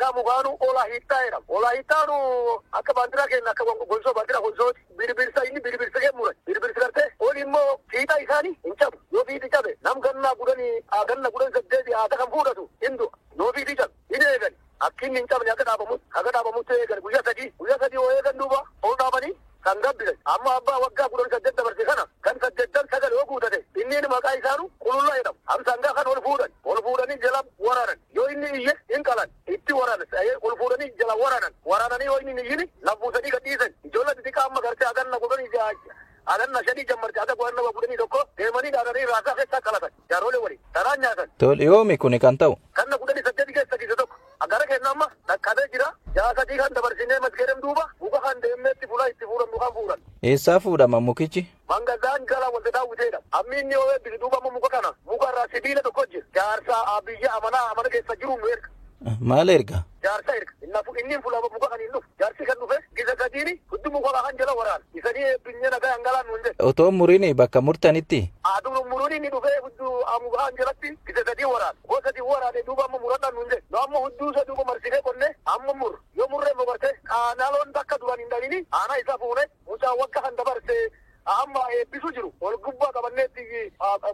Maqaa mukaanu olaa hiittaa jedhama. Olaa hiittaanu akka baandiraa kenna akka gonsoo baandiraa gonsooti. Birbirsa inni birbirsa kee muran. Birbirsa gartee ol immoo fiixa isaanii hin cabu. Yoo fiixi cabe nam gannaa kudhanii ganna 18 aadaa kan fuudhatu hin du'a. Yoo fiixi cabe hin eegan. Akki inni hin cabne akka dhaabamutti eegan guyyaa 3. Guyyaa 3 yoo eegan duuba ol dhaabanii kan gabbisan. Amma abbaa waggaa 18 dabarse kana kan 89 yoo guutate inni maqaa isaanu qulullaa jedhamu. Hamsangaa kan ol fuudhan. Ol fuudhanii jala waraanan. Yoo inni iyye hin qalan. Itti waraanan. Ol fuudhanii jala waraanan. Waraananii yoo inni hin iyyini lafbuusanii gadhiisan. Ijoollee xixiqqaa amma gartee haganna 10 haganna 5 jammarte haga 11 deemanii dhaananii raasaa keessaa qalatan. Jaaroolee waliin. Taraan nyaatan. Tole, yoomi kuni kan ta'u? Kanna 18 keessa kise tokko. Gara keenya amma dhaqqabee jira. Ja'a 3 kan dabarsinee maskeerem duuba muka kan deemneetti fuula itti fuudhan mukaan fuudhan. Eessaa fuudhama mukichi? Mangazzaan gala wanta daawwiteedha. Ammi inni yoo eebbisu duuba amma muka kana muka irraa sibiila tokko jira. Jaarsa biyya amanaa amana keessa jiru nu erga. Maal erga? Jaarsa erga. Inni fuula muka kan hin dhufu. Jaarsi kan dhufe gisa sadiini hudduu muka kan jala waraana. Isanii eebbinyee nagaa hangalaan nuun jedhe. Otoo muriin bakka murtanitti? Aduu muruun inni dhufee hudduu muka kan jalatti gisa sadii waraana. Gosa sadii waraane duuba amma muradhaan nuun jedhe. Nu amma hudduu isa duuba marsinee qonnee amma mur. Yoo murree mogarte qaanaloon bakka duraan hin dhalini aanaa isaa fuune mucaa wagga kan dabarse amma eebbisu jiru. Ol gubbaa qabanneetti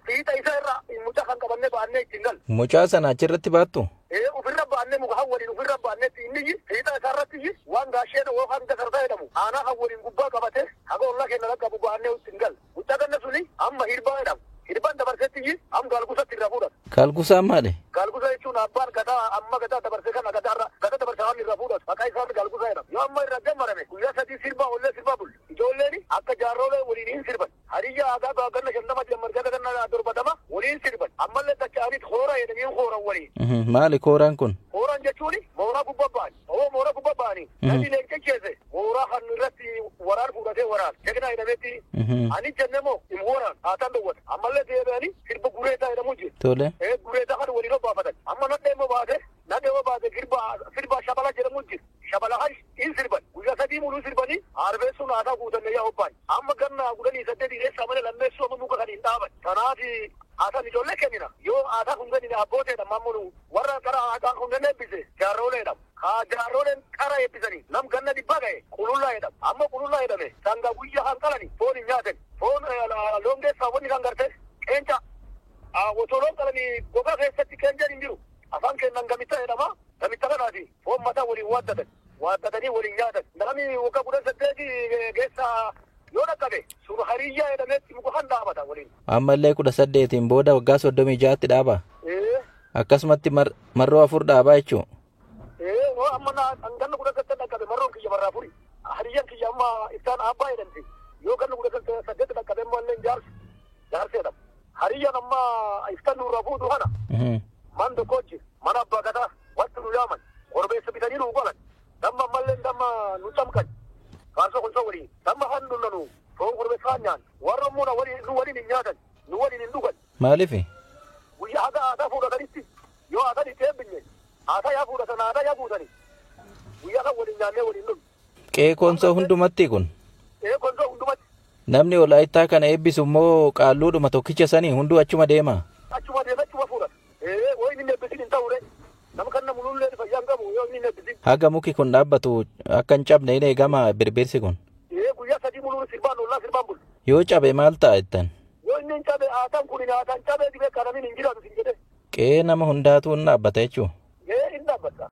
fiixa isa irra mucaa kan qabannee ba'annee ittiin gal. Mucaa sana achirratti baattu? Ee, ofirra ba'annee muka kan waliin ofirra ba'anneetti inni fiixa isaa irratti waan gaashee yookaan gasarsaa jedhamu aanaa kan waliin gubbaa qabate haga ollaa keenya dhaqqabu ba'annee ittiin gal. Mucaa ganna suni amma hirbaa jedhamu. Hirbaan dabarsetti amma gaalgusatti irraa fuudhata. Gaalgusaan maali? Gaalgusa jechuun abbaan gadaa amma gadaa dabarse kana gadaa irra gadaa dabarse waan irraa fuudhatu. Maqaa isaa gaalgusa jedhama. Yoo amma irra jammarame guyyaa 3 sirbaa ollee sirbaa bulle. Ijoolleen akka jaarrolee waliin hin sirban. Hariyyaa aadaa ganna 50 jammartee ganna 70 waliin sirban. Ammallee dacha'aniit hoora jedhanii hooran waliin. Maali kooraan kun? Hooraan jechuun mooraa gubbaa ba'ani. Oo, mooraa gubbaa ba'anii. Namni leenca keesse mooraa kan irratti waraan fuudhatee waraan. Jagna jedhametti ani jenne moo hin waraan haataan dhoowwata. Ammallee deebi'anii sirba gureetaa jedhamu jira. Tole. Ee, gureetaa kan waliin obbaafatan. Amma nadhee immoo baate nadhee immoo baate sirba shabala jedhamu jira. Shabala kan hin sirban. Guyyaa 3 muluu sirbanii arbeessuun haasaa guutanne yaa obbaan. Amma ganna 18 keessa malee lammeessuu amma muka kan hin dhaaban. Kanaaf haasaan ijoollee kennina. Yoo haasaa kun kennine abbooteedha mammulu warra qara haasaa kun kenne eebbise jaarroleedha. Haa, jaarroleen qara eebbisanii nam ganna 100 ga'e qulullaa jedhama. Amma qulullaa jedhame sanga guyyaa kan qalani foon hin nyaatan. Foon loon keessaa wanni kan garte qeenca. Otoo loon qalanii gogaa keessatti qeencaan hin jiru. Afaan kennan gamitta jedhama. Gamitta kanaati foon mataa waliin waaddatan. Waaddatanii waliin nyaatan. Namni waggaa 18 keessa yoo dhaqqabe sun hariyyaa jedhameetti muka kan dhaabata waliin. Ammallee 18n booda waggaa 36tti dhaaba. Ee. Akkasumatti marroo afur dhaabaa jechuun. Ee, yoo amma ganna 18 dhaqqabe marroon kiyya barraa furi. Hariyyaan kiyya amma iftaan abbaa jedhamti. Yoo ganna 18 dhaqqabe immoo illee jaarsa. Jaarsa jedhama. Hariyyaan amma iftaan nurraa fuudhu kana. Man tokko jira. Mana abbaa gadaa wanti nu yaaman. Korbeessa bitanii nu golan. Damma ammallee damma nu camqan. Faarsoo kunsoo waliin. Damma kan nunnanu foon korbeessa kan nyaannu. Warra immoo nu waliin hin nyaatan. Nu waliin hin dhugan. Maaliif? Guyyaa haga aadaa fuudhatanitti yoo aadaan itti eebbinne aadaa yaa fuudhatan aadaa yaa guutani. Guyyaa kan waliin nyaannee waliin dhugnu. Qe'ee Koonsoo hundumatti kun? Qe'ee Koonsoo hundumatti. Namni Walaayittaa kana eebbisu immoo qaalluudhuma tokkicha sanii hunduu achuma deema. Achuma deema, achuma fuudhata. Ee, yoo inni hin eebbisin hin ta'u. Nama kan namulullee fayyaa hin qabu yoo inni hin eebbisin. Haga muki kun dhaabbatu akka hin cabne hin eegama birbirsi kun. Ee, guyyaa 3 muluun sirbaan ollaa sirbaan bulu. Yoo cabe maal ta'a jettan? Yoo inni hin cabe aadaan kun aadaan cabee dhibee kanamin hin jiraatu sin jedhe. Qe'ee nama hundaatu hin dhaabbata jechuu. Ee, hin dhaabbata.